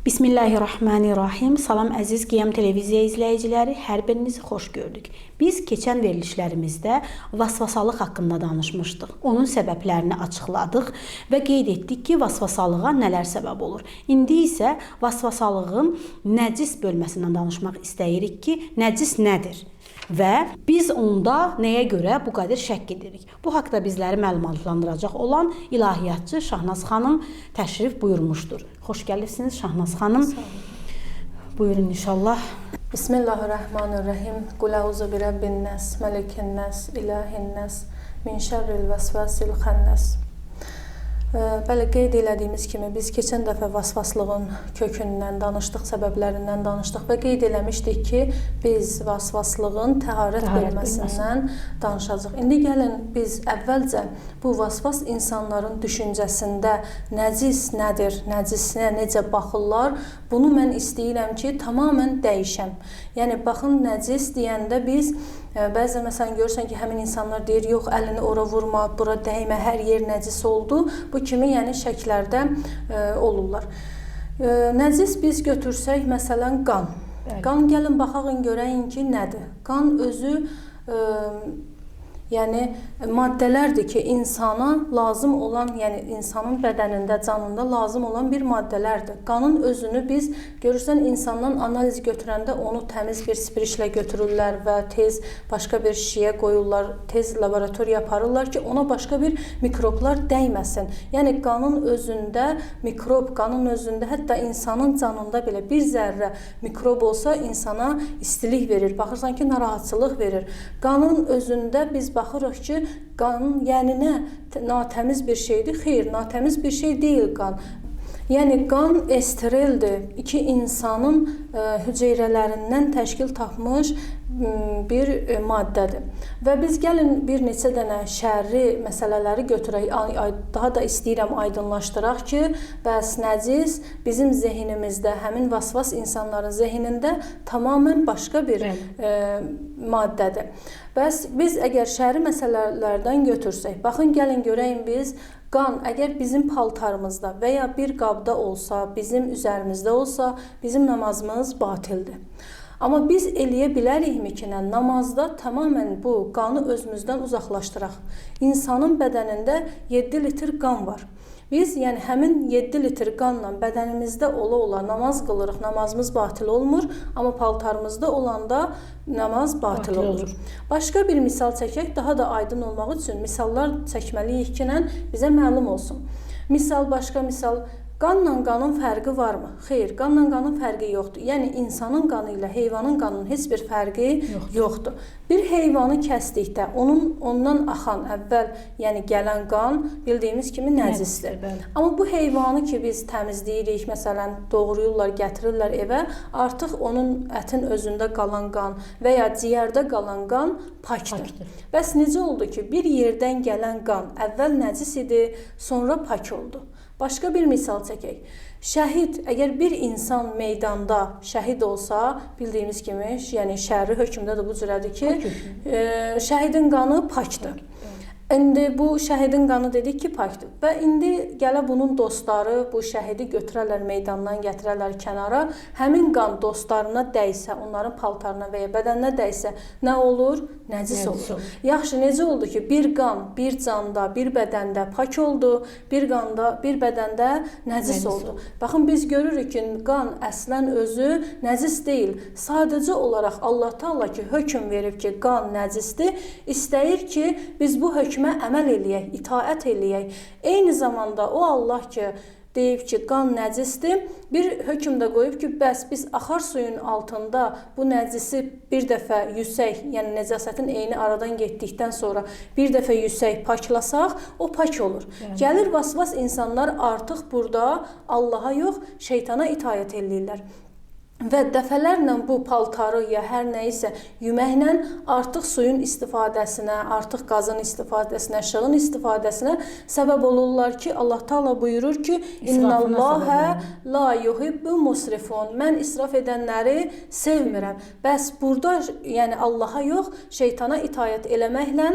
Bismillahirrahmanirrahim. Salam əziz Qiyam televiziya izləyiciləri, hər birinizi xoş gördük. Biz keçən verilişlərimizdə vasvasalıq haqqında danışmışdıq. Onun səbəblərini açıqladıq və qeyd etdik ki, vasvasalığa nələr səbəb olur. İndi isə vasvasalığın nəcis bölməsindən danışmaq istəyirik ki, nəcis nədir? Və biz onda nəyə görə bu qədər şəkk edirik? Bu haqda bizləri məlumatlandıracaq olan ilahiyyatçı Şahnaz xanım təşrif buyurmuşdur. Xoş gəlibsiniz Şahnaz xanım. Sağ olun. Buyurun inşallah. Bismillahirrahmanirrahim. Qul əuzu bi rabbin nas, malikin nas, ilahin nas, min şərril vəsvasil xənnas. Bəli, qeyd elədiyimiz kimi biz keçən dəfə vasvaslığın kökündən danışdıq, səbəblərindən danışdıq və qeyd eləmişdik ki, biz vasvaslığın təharət bölməsindən danışacağıq. İndi gəlin biz əvvəlcə bu vasvas insanların düşüncəsində nəcis nədir, nəcisinə necə baxırlar, bunu mən istəyirəm ki, tamamilə dəyişəm. Yəni baxın, nəcis deyəndə biz bəzən məsələn görürsən ki, həmin insanlar deyir, yox, əlini ora vurma, bura dəymə, hər yer nəcis oldu. Bu kimi, yəni şəklərdə olurlar. Nəcis biz götürsək, məsələn, qan. Bəli. Qan, gəlin baxaq, görəyin ki, nədir? Qan özü yəni maddələrdir ki, insana lazım olan, yəni insanın bədənində, canında lazım olan bir maddələrdir. Qanın özünü biz görürsən, insandan analiz götürəndə onu təmiz bir spirişlə götürürlər və tez başqa bir şişəyə qoyurlar, tez laboratoriya aparırlar ki, ona başqa bir mikroblar dəyməsin. Yəni qanın özündə mikrob, qanın özündə, hətta insanın canında belə bir zərrə mikrob olsa insana istilik verir. Baxırsan ki, narahatçılıq verir. Qanın özündə biz baxırıq ki, qan, yəni nə natəmiz bir şeydir? Xeyr, natəmiz bir şey deyil qan. Yəni qan estereldir. İki insanın hüceyrələrindən təşkil tapmış bir maddədir. Və biz gəlin bir neçə dənə şərri məsələləri götürək, daha da istəyirəm aydınlaşdıraq ki, bəs nəcis bizim zehinimizdə, həmin vasvas insanların zehinində tamamilə başqa bir maddədir. Bəs biz əgər şərri məsələlərdən götürsək, baxın, gəlin görəyin biz qan əgər bizim paltarımızda və ya bir qabda olsa, bizim üzərimizdə olsa, bizim namazımız batildir. Amma biz eləyə bilərikmi ki, namazda tamamilə bu qanı özümüzdən uzaqlaşdıraq? İnsanın bədənində 7 litr qan var. Biz yəni həmin 7 litr qanla bədənimizdə ola-ola namaz qılırıq, namazımız batil olmur, amma paltarımızda olanda namaz batil olur. Başqa bir misal çəkək, daha da aydın olmaq üçün misallar çəkməliyik ki, bizə məlum olsun. Misal, başqa misal, qanla qanın fərqi varmı? Xeyr, qanla qanın fərqi yoxdur. Yəni insanın qanı ilə heyvanın qanının heç bir fərqi yoxdur. Bir heyvanı kəsdikdə onun ondan axan əvvəl, yəni gələn qan bildiyimiz kimi nəcisdir. Amma bu heyvanı ki biz təmizləyirik, məsələn, doğrayırlar, gətirirlər evə, artıq onun ətin özündə qalan qan və ya ciyərdə qalan qan pakdır. Bəs necə oldu ki, bir yerdən gələn qan əvvəl nəcis idi, sonra pak oldu? Başqa bir misal çəkək. Şəhid, əgər bir insan meydanda şəhid olsa, bildiyimiz kimi, yəni şərri hökmdə də bu cürədir ki, şəhidin qanı pakdır. İndi bu şəhidin qanı dedik ki, pakdır. Və indi gələ bunun dostları bu şəhidi götürərlər meydandan, gətirərlər kənara. Həmin qan dostlarına dəysə, onların paltarına və ya bədəninə dəysə nə olur? Nəcis olur. Yaxşı, necə oldu ki, bir qan bir canda, bir bədəndə pak oldu, bir qanda, bir bədəndə nəcis oldu. Baxın, biz görürük ki, qan əslən özü nəcis deyil. Sadəcə olaraq Allah Taala ki, hökm verib ki, qan nəcisdir, istəyir ki, biz bu hökmə əməl eləyək, itaət eləyək. Eyni zamanda o Allah ki, deyib ki, qan nəcisdir, bir hökm də qoyub ki, bəs biz axar suyun altında bu nəcisi bir dəfə yüsək, yəni nəcasətin eyni aradan getdikdən sonra bir dəfə yüsək, paklasaq, o pak olur. Yəni. Gəlir vasvas insanlar artıq burada Allaha yox, şeytana itaət eləyirlər. Və dəfələrlə bu paltarı ya hər nə isə yuməklə artıq suyun istifadəsinə, artıq qazın istifadəsinə, işığın istifadəsinə səbəb olurlar ki, Allah Taala buyurur ki, "İnnallaha la yuhibbu musrifun." Mən israf edənləri sevmirəm. Bəs burada yəni Allaha yox, şeytana itaət eləməklə,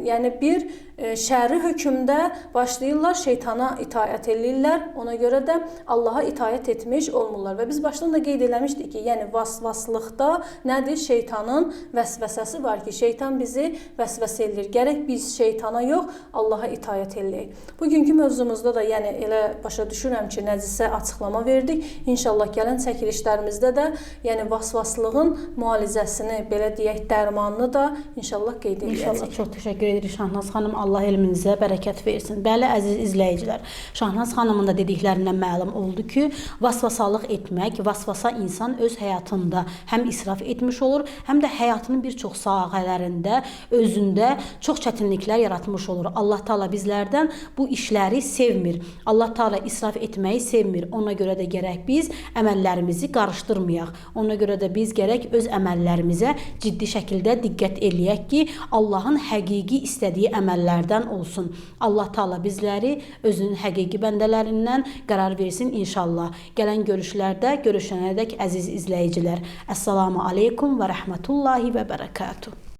yəni bir şərri hökmdə başlayırlar, şeytana itaət eləyirlər. Ona görə də Allaha itaət etmiş olmurlar. Və biz başdan da qeyd eləmişdik ki, yəni vasvaslıqda nədir? Şeytanın vəsvəsəsi var ki, şeytan bizi vəsvəsə eləyir. Gərək biz şeytana yox, Allaha itaət eləyək. Bugünkü mövzumuzda da yəni elə başa düşürəm ki, nəcisə açıqlama verdik. İnşallah gələn çəkilişlərimizdə də yəni vasvaslığın müalicəsini, belə deyək, dərmanını da inşallah qeyd edəcəyik. İnşallah. Çox təşəkkür edirik Şahnaz xanım. Allah elminizə bərəkət versin. Bəli, əziz izləyicilər, Şahnaz xanımın da dediklərindən məlum oldu ki, vasvasalıq etmək, vasvasa insan öz həyatında həm israf etmiş olur, həm də həyatının bir çox sahələrində özündə çox çətinliklər yaratmış olur. Allah Taala bizlərdən bu işləri sevmir. Allah Taala israf etməyi sevmir. Ona görə də gərək biz əməllərimizi qarışdırmayaq. Ona görə də biz gərək öz əməllərimizə ciddi şəkildə diqqət eləyək ki, Allahın həqiqi istədiyi əməllərdən olsun. Allah Taala bizləri özünün həqiqi bəndələrindən qərar versin inşallah. Gələn görüşlərdə görüşənədək əziz izləyicilər, Əssalamu aleykum və rəhmətullahi və bərəkatuh.